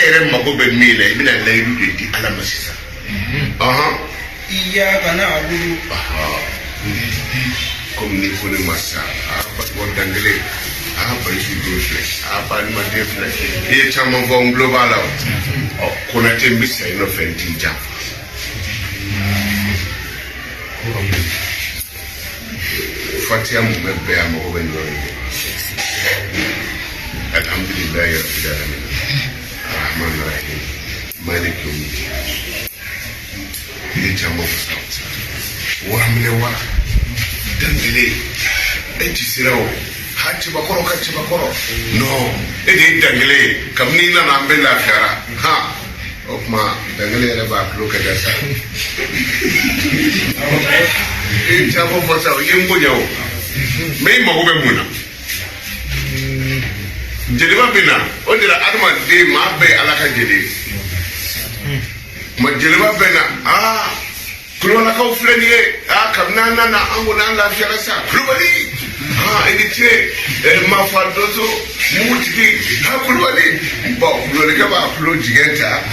yɛrɛ mago bɛ min na, i bɛna layidu de di Ala ma sisan. Ɔhɔn. Iyyaka na'budu. Komi n'i ko ne ma sa, aa Batukɔ Dangele, aa Bayisu den filɛ, aa Balima den filɛ, i ye caman fɔ, n tulo b'a la o. Ɔ Konate, n bɛ sa i nɔfɛ, n t'i janfa. Fatiya mun bɛ bɛɛ, a mago bɛ nin yɔrɔ in de la. Alhamdulilayi rabbil alamin, arrahman arrahim, maliki yawmiddin. I ye caman fɔ sa, waraminɛ wara Dangele, e ti sira o ha cɛbakɔrɔ ka cɛbakɔrɔ non, e de ye Dangele ye. Kabini i nana, an bɛɛ lafiyara. Ha, o tuma Dangele yɛrɛ b'a tulo kɛ da sa. I ye caman fɔ sa, i ye n bonya o, mais i mago bɛ mun na? Jeliba bɛ na o de la. Adamaden maa bɛɛ ye Ala ka jeli ye. Tuma jeliba bɛ na, aa Kulubalakaw filɛ nin ye, aa kabini an nana, an kɔni an lafiyara sa. Kulubali, aa i ni ce, mafa donso mugutigi, ha Kulubali. Bɔn, kulubalikɛ b'a tulo jigin ta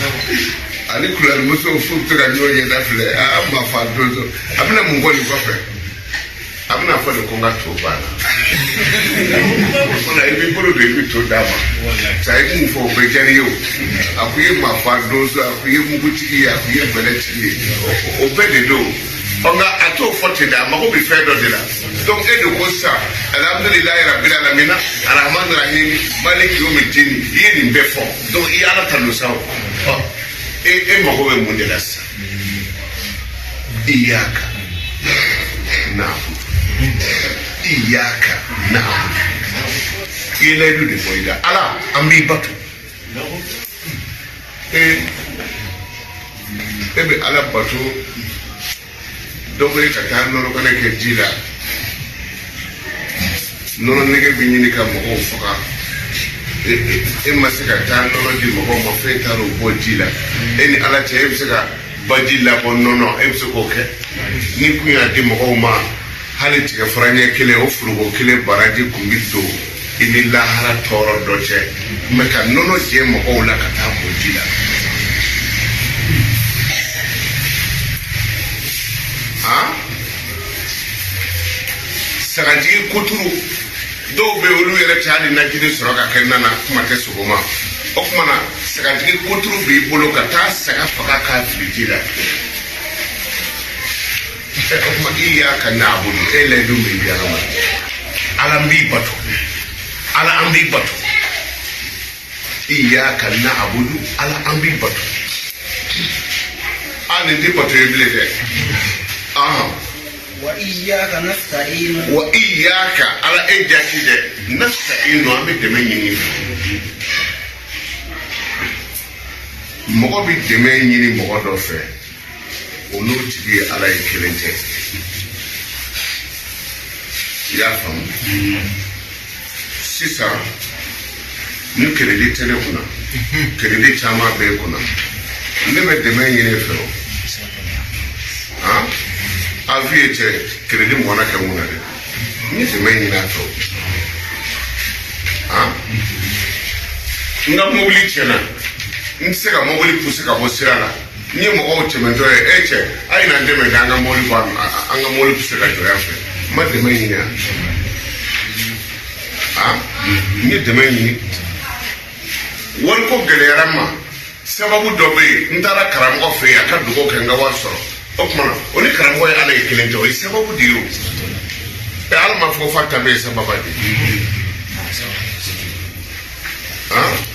ani kulubalimuso f'u bɛ to ka ɲɔgɔn ɲɛda filɛ. Aa mafa donso, a bɛna mun fɔ nin kɔfɛ? A bɛna fɔ de ko n ka to banna. O la i b'i bolo don, i bɛ to d'a ma sa. I mun fɔ, o bɛɛ diyara i ye o. A ko i ye mafa donso, a ko i ye mugutigi ye, a ko i ye bɛlɛtigi ye, o bɛɛ de don. Ɔ nka a t'o fɔ ten dɛ, a mago bɛ fɛn dɔ de la. Donc e de ko sisan alhamdulilayi rabbil alamina, arahman rahim, maliki yawmiddin, i ye nin bɛɛ fɔ. Donc i ye Ala tanu sa o. Ɔ e mago bɛ mun de la sisan? Iyaka na'budu, iyaka na'budu. I ye layidu de bɔ i da, Ala an b'i bato. E bɛ Ala bato, dɔ bɛ ka taa nɔnɔ kɛnɛ kɛ ji la, nɔnɔ nɛgɛ bɛ ɲini ka mɔgɔw faga. E ma se ka taa nɔnɔ di mɔgɔw ma f'e taara o bɔ ji la. E ni Ala cɛ, e bɛ se ka baji labɔ nɔnɔ, e bɛ se k'o kɛ? N'i kun y'a di mɔgɔw ma, hali tigɛ fara ɲɛ kelen, o foroko kelen baraji kun bɛ don i ni lahara tɔɔrɔ dɔ cɛ. Mɛ ka nɔnɔ jɛ mɔgɔw la ka taa bɔn ji la, han sagajigi kuturu dɔw bɛ olu yɛrɛ tɛ hali najini sɔrɔ ka kɛ na na, kuma tɛ sogo ma. O tuma na sagajigi kuturu b'i bolo ka taa saga faga k'a fili ji la. O tuma iyaka na'budu, e layidu min di Ala ma, Ala n b'i bato, Ala an b'i bato. Iyaka na'budu, Ala an b'i bato. A nin tɛ bato ye bilen dɛ. Ahan. Wa iyyaka nasta'inu. Wa iyyaka, Ala e jati dɛ, nasta'inu, an bɛ dɛmɛ ɲini. Mɔgɔ bɛ dɛmɛ ɲini mɔgɔ dɔ fɛ, o n'o tigi ye Ala ye kelen tɛ. I y'a faamu? Sisan ni crédit tɛ ne kunna, crédit caman bɛ e kunna, ne bɛ dɛmɛ ɲini e fɛ o. Han a f'i ye cɛ, crédit mɔnna kɛ mun na dɛ, n ye dɛmɛ ɲini a fɛ o. Han n ka mobili tiɲɛna, n tɛ se ka mobili pousser ka bɔ sira la. N ye mɔgɔw tɛmɛtɔ ye, e cɛ, a ye na n dɛmɛ k'an ka mobili bɔ, an ka mobili pousser ka jɔ yan fɛ. N ma dɛmɛ ɲini yan? Han n ye dɛmɛ ɲini. Wariko gɛlɛyara n ma, sababu dɔ bɛ yen, n taara karamɔgɔ fɛ yen, a ka dugawu kɛ n ka wari sɔrɔ. O tuma na o ni karamɔgɔ ye Ala ye kelen tɛ, o ye sababu de ye o. Ɛ Ala ma fɔ fa ta bɛ ye sababa de ye. Han.